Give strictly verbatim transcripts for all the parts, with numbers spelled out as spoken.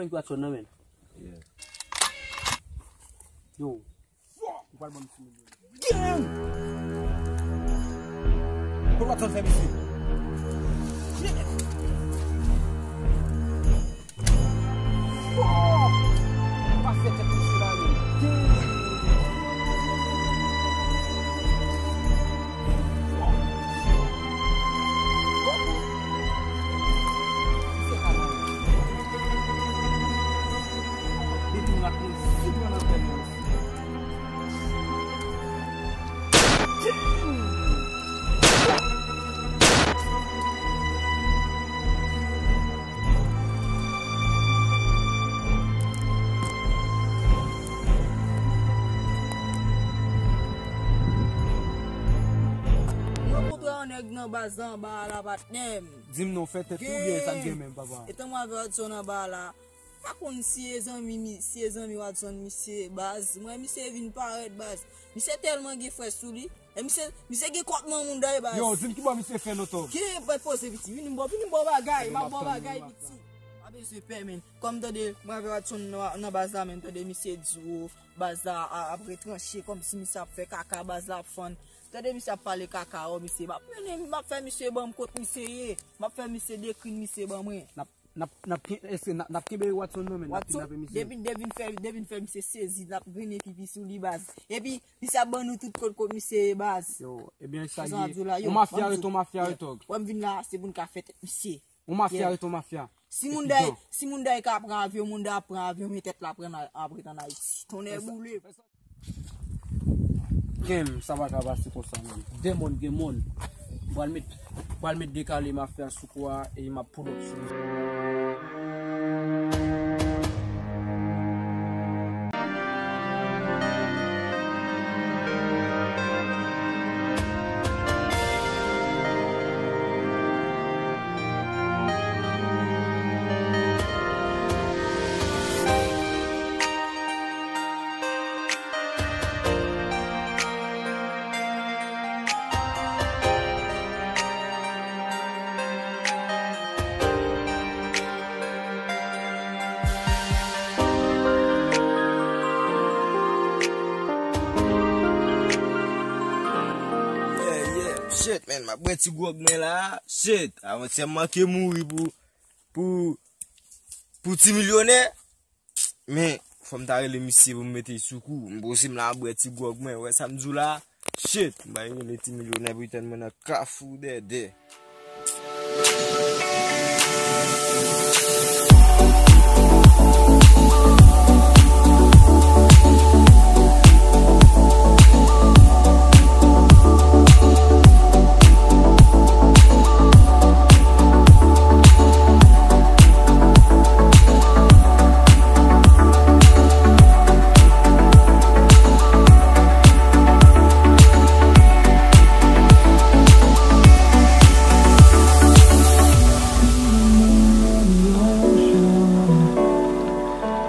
Frank Watson nan men. Yeah. Yo. Ou pral ban m sis milyon. Gang! Kot Watson fè misye? Shit! Wow! Pa fè tèt misye la, men. Gang! Wow! Misye ka la. Depi m rat mwen, si pran nan tèt mwen. Mwen kontre yon nèg nan baz anba a la, patnè m. Di m non, fè tèt ou byen, sa k gen menm, papa? Etan mwen avè Watson anba a la, pa konn si e zanmi mi, si e zanmi Watson misye baz. Mwen misye vin parèt baz. Misye tèlman gen frè sou li. E misye, misye gen kòtman moun dèyè baz. Yo, di m ki bò misye fè non, tòg. Ki pa poze piti. Vin m bò, vin m bò bagay, m ap bò bagay piti. Pa bezwen pè, men. Kòm tande, mwen avè Watson nan, nan baz la, men tande misye di w baz la a-, ap retranche, kòmsi misye ap fè kaka, baz la ap fann. Tande misye ap pale kaka, o misye. M ap mennen, m ap fè misye ban m kot misye ye. M ap fè misye dekri misye ban mwen. N ap N ap, n ap ken-, èske n ap, n ap kenbe Watson non, men n ap Watson, kidnape misye. Depi, depi n fè, depi n fè misye sezi, n ap grennen pipi sou li, baz. Epi, misye ap ban nou tout kot, kot misye ye, baz. Yo, ebyen, sa sa ye. Di w la, yo, yon mafya ret, yon mafya ret, tòg. Wè m vin la, se pou n ka fè tèt misye. Yon mafya ret, yon mafya. Si moun dèy, si moun dèy ka pran avyon, moun dèy ap pran avyon, men tèt la pran, ap ret ann Ayiti. Tonnè boule. Kèm, sa pa ka pase konsa, menm. De mòn gen mòn. Pral met, pral met dekale mafya sou kou a e m ap pull up sou li. Yeah, yeah. Shit, man, m ap bwè ti gwòg mwen la. Shit, avantyè m manke mouri pou, pou, pou ti milyonè. Men, fò m ta rele misye pou m mete l sou kou. M poze m la, m ap bwè ti gwòg mwen. Wè sa m di w la? Shit, m bay rele ti milyonè pou l tann mwen nan kafou dèdè.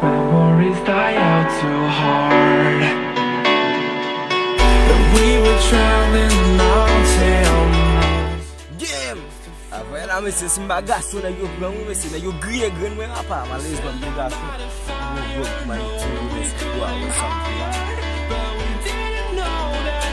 Memories die out too hard. And we were drowning in our tales. Damn! Apre la, mesye, si m pa gason, nèg yo pran mwen, mesye, nèg yo griye grenn mwen apa. Malerezman, m te gason. M wè gwòg pou m al tire, mesye, pou a wè sa m fè a.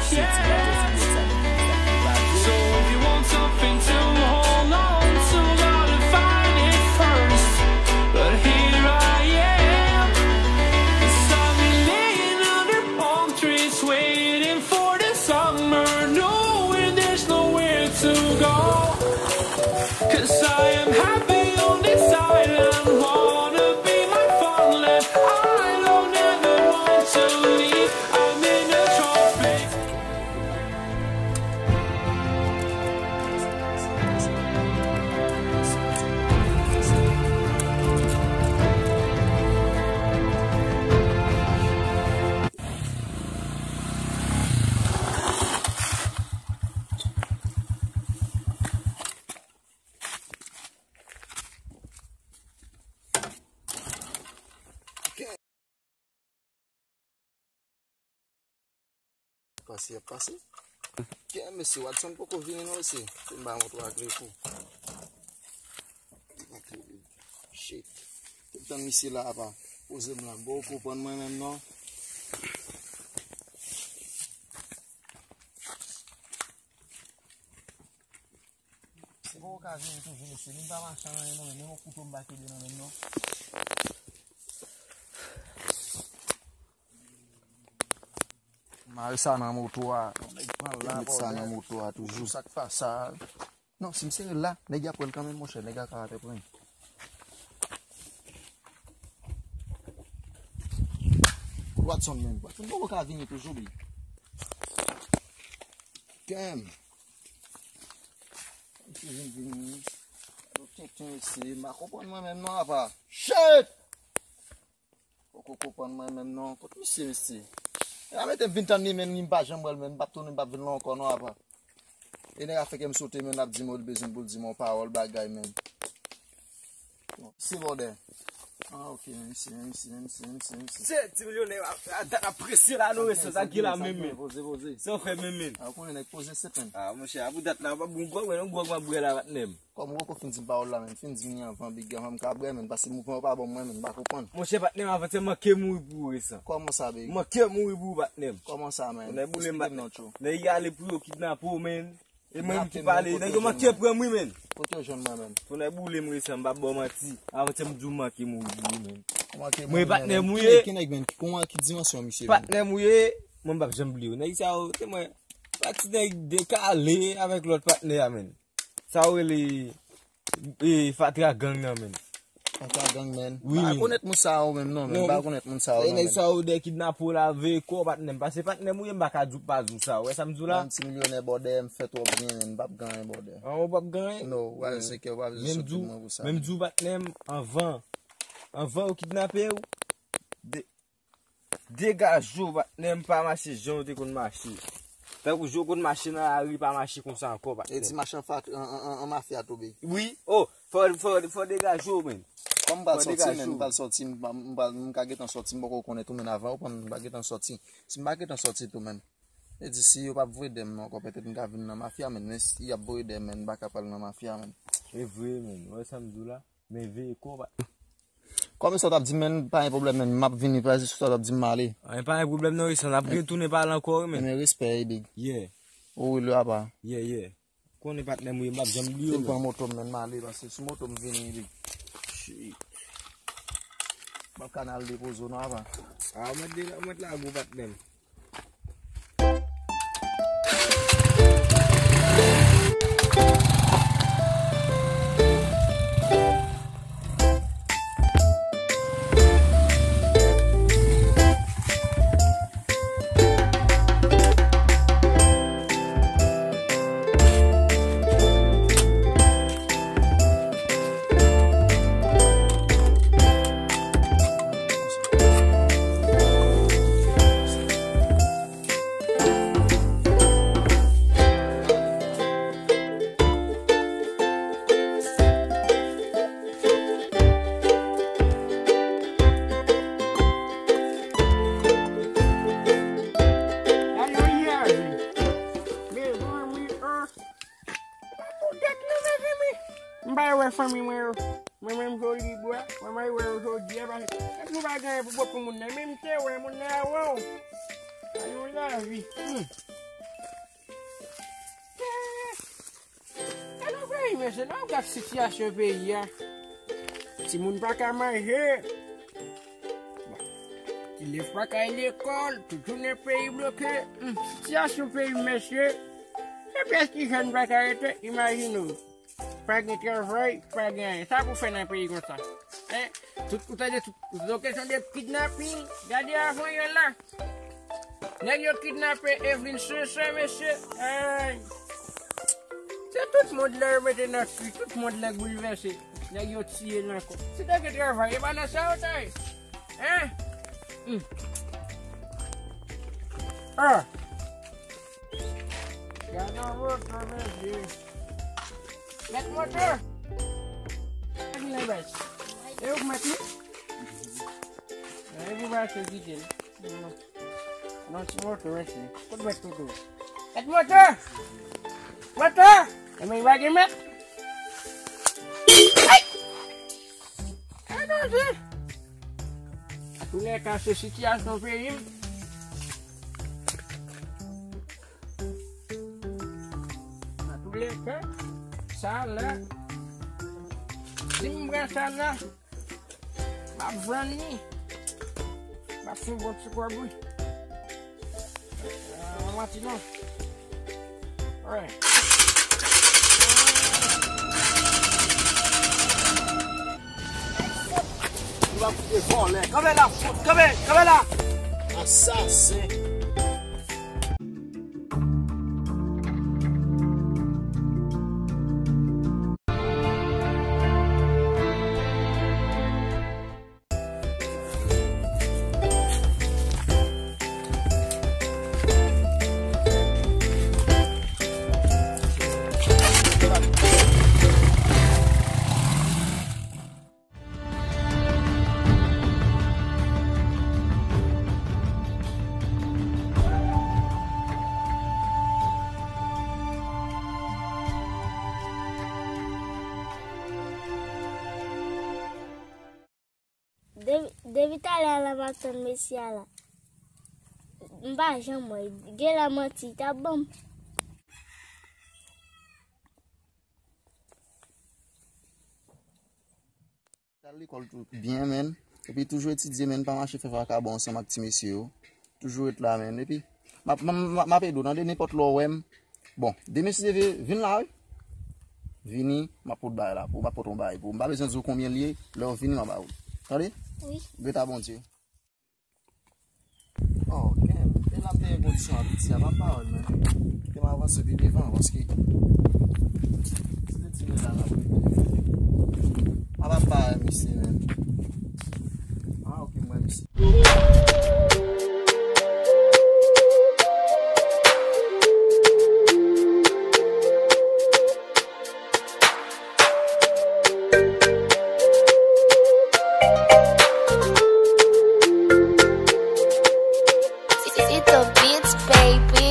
Shit, si m pa fè ti gwòg sa, nèg yo sa fè pa. So if you want something to hold on to, gotta find it first. But here I am, 'cause I've been laying under palm trees, waiting for the summer, knowing there's nowhere to go. 'Cause I am happy on this island, wanna be my farmland. I don't ever want to leave, I'm in the tropics. Pase, ap pase. Kè, mesye, Watson poko vini non, mesye. Fè m ba mwen twa kle kou. Shit. Tann misye la apa. Poze m la. M poko konprann mwen menm non. Se poko ka vini toujou mesye. Li pa mache anyen non, men menm yon kouto m pa kenbe nan men non. Mare sa nan moto a. Nèg pran la, met sa nan moto a toujou. Sa k pa sa. Non, si m sere l la, nèg y ap wè l kanmenm, monchè, nèg a ka atè pran. Watson menm. Watson poko ka vini toujou, li. Damn. Misye vin vini. Gade tenten isi, m pa konprann mwen menm non, apa. Shit! Poko konprann mwen menm non. Kot misye, mesye? E a mete m vin tann li, men m pa janm wè l, men m p ap tounen, m p ap vin la ankò non, apa. E nèg a fè kè m sote, men l ap di m, li bezwen pou l di m yon pawòl bagay, men. Se bòdè. Ah, ok, men mesye, men mesye, men mesye, men mesye, men mesye. Se ti milyonè a, a, dat ap presye la, non, men sa ki la menm, men. Poze, poze. Sa w fè menm, men. Ah, ou konnen nèg poze se pen. Ah, monchè, a pou dat la, w pa bon gwòg, wè, non, gwòg m ap bwè la, patnè m. Kòm ou poko fin di m pawòl la, men, fin di m li anvan, big, anvan m ka bwè, men, paske mouvman yo pa bon mwen, men, m pa konprann. Monchè, patnè m, avan se manke mouri pou ou, resan. Kòman sa, big? Manke mouri pou ou, patnè m. Kòman sa, men? Nèg boule m, patnè m. Nèg ale pou yo kidnape w, men. E mwen ki pale, nèg yo manke pran m, wi, men. Kote yo jwenn mwen, men? Fò nèg boule m, resan, m pa ba w manti. Avan se m di w manke mouri pou ou, men. Mwen, patnè m, wi. Ki nèg, men? Ki dimansyon misye, men? Patnè m, wi. Mwen, m p ap janm bliye w. Nèg sa yo, se mwen. Pati nèg dekale avèk lòt patnè a, men. Sa yo rele, e, fatra gang nan, men. Fatra gang, men. Wi, men. M pa konèt moun sa yo menm non, men. M pa konèt moun sa yo non, men. Nèg sa yo dèyè kidnape w la, veye kò w, patnè m. Paske patnè m ou ye, m pa ka di w pa di w sa. Ou wè sa m di w la? Yon ti milyonè bòdè, m fè twòp byen, men. M p ap gen anyen bòdè. An, ou p ap gen anyen? Non, ou pa vle se kè, ou pa vle soti pou mwen pou sa. Men m di w, patnè m, anvan. Anvan yo kidnape w, de, Degaje w, patnè m, pa mache jan w te konn mache. Tankou jan w konn mache nan lari, pa mache konsa ankò, patnè m. E ti mache an fa-, an, an, an, an mafya tou, big. Wi, oh, fò, fò, fò degaje w, men. Kòm m pral sòti, men, m pral sòti, m pa, m pa, m ka gentan sòti, m poko konnen tou, men, avan ou konn m pa gentan sòti. Si m pa gentan sòti tou, men. E di si yo p ap voye dèyè m non ankò, petèt m ka vin nan mafya, men, men si y ap voye dèyè m, men, m pa ka pral nan mafya, men. E vre, men, ou wè sa m di w la? Men veye kò w, patnè. Kòm sa w t ap di m, men, pa gen pwoblèm, men, m ap vini, pa jis sa w t ap di m, m ale. Anyen pa gen pwoblèm non, Wilson, n ap retounen pale ankò, wi, men. Men respè, big. Yeah. Ou wi, lè apa. Yeah, yeah. Konnen patnè m ou ye, m p ap janm bliye w, men. Fin pran moto m, men, m ale, paske sou moto m vini, big. Shit. M ap ka n al depoze w non, apa. Ah, ou mèt de-, ou mèt lage w, patnè m. Pou tèt nou, mezanmi. M pa wè fanmi mwen yo. Mwen menm Joli bwa, mwen mwen wè yo jodi a, paske nou pa gen pou bòt pou moun nan. Men m te wè moun nan avan w. Sa yon lavi. Hmm. E nou peyi, mesye, lè w gad sitiyasyon peyi a. Timoun pa ka manje. Bon. Elèv pa ka al lekòl, tout jounen peyi bloke. Hmm, sitiyasyon peyi, mesye. Epi èske jèn pa ka rete? Imajine w. Pa gen travay, pa gen anyen. Sa pou fè nan peyi konsa? Hein? Tout, ou tande tout, tout yon kesyon de kidnaping. Gade avan yè la. Nèg yo kidnape Evelyn Sensè, mesye. Ay. Se tout mond la yo mete nan kri, tout mond la boulvèse. Nèg yo tiye nan kò. Si te gen travay, e pa nan sa yo ta ye. Hein? Hmm. Ah. Gade yon moto, mesye. Mèt moto. Vin la, baz. E ou k mèt li? E pou pa sekirite l. Non, ti moto, mesye. Kot mèt moto? Mèt moto! Moto! E men, pa gen mèt? Ay! Gade Antoulèka, se sitiyasyon peyi m. Antoulèka, sa la, si m pran sa la, m ap vann li. M ap fè yon bon ti kòb, wi. Ah, mwen manti non. Wi. Nou va koupe vòlè. Kanpe la, fout. Kanpe, kanpe la. Asasen. Depi, depi talè a la m ap tann mesye a la. M pa janm wè l. Genlè manti l t ap ban m. T al lekòl tou byen, menn. Epi toujou etidye, menn, pa mache fè vakabon ansanm ak ti mesye yo. Toujou ret la, menn. Epi, m ap, m ap, m ap ede w, tande, nenpòt lè w wè m. Bon, demen si Dye vle, vin la, wi. Vini, m ap pot bagay la pou ou, m ap pot yon bagay pou ou. M pa bezwen di w konbyen l ye, lè w vini, m a ba ou l. Tande? Wi. Geta Bondye. Oh, ok. E l ap te gen kondisyon a piti a, pa pawòl, men. Kite m avanse pi devan, paske si te ti nèg la, l ap rete. A pa pawòl, mesye, men. Ah, ok, mwen, mesye. It's the beats, baby.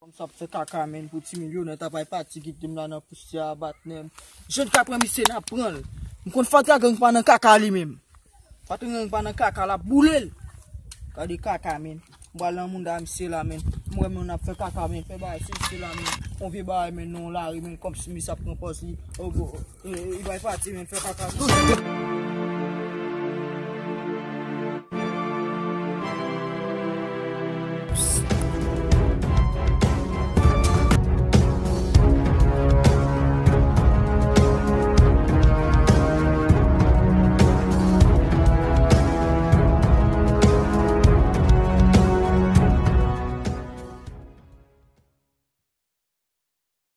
Kòmsi ap fè kaka, menn, pou ti milyonè ta pral pati kite m la nan pousyè a, bat nèg. Jan l ka pran misye, n ap pran l. M konn Fatra Gang pa nan kaka li menm. Fatra Gang pa nan kaka, l ap boule l. Gade kaka, menn. M pral nan mounda misye la, menn. M wè moun ap fè kaka, menn. Fè bagay sou misye la, menn. On vye bagay, menn, nan lari, menn. Kòmsi misye ap pran pòz li. Oh, oh, oh. E, e, li pral pati, menn. Fè kaka.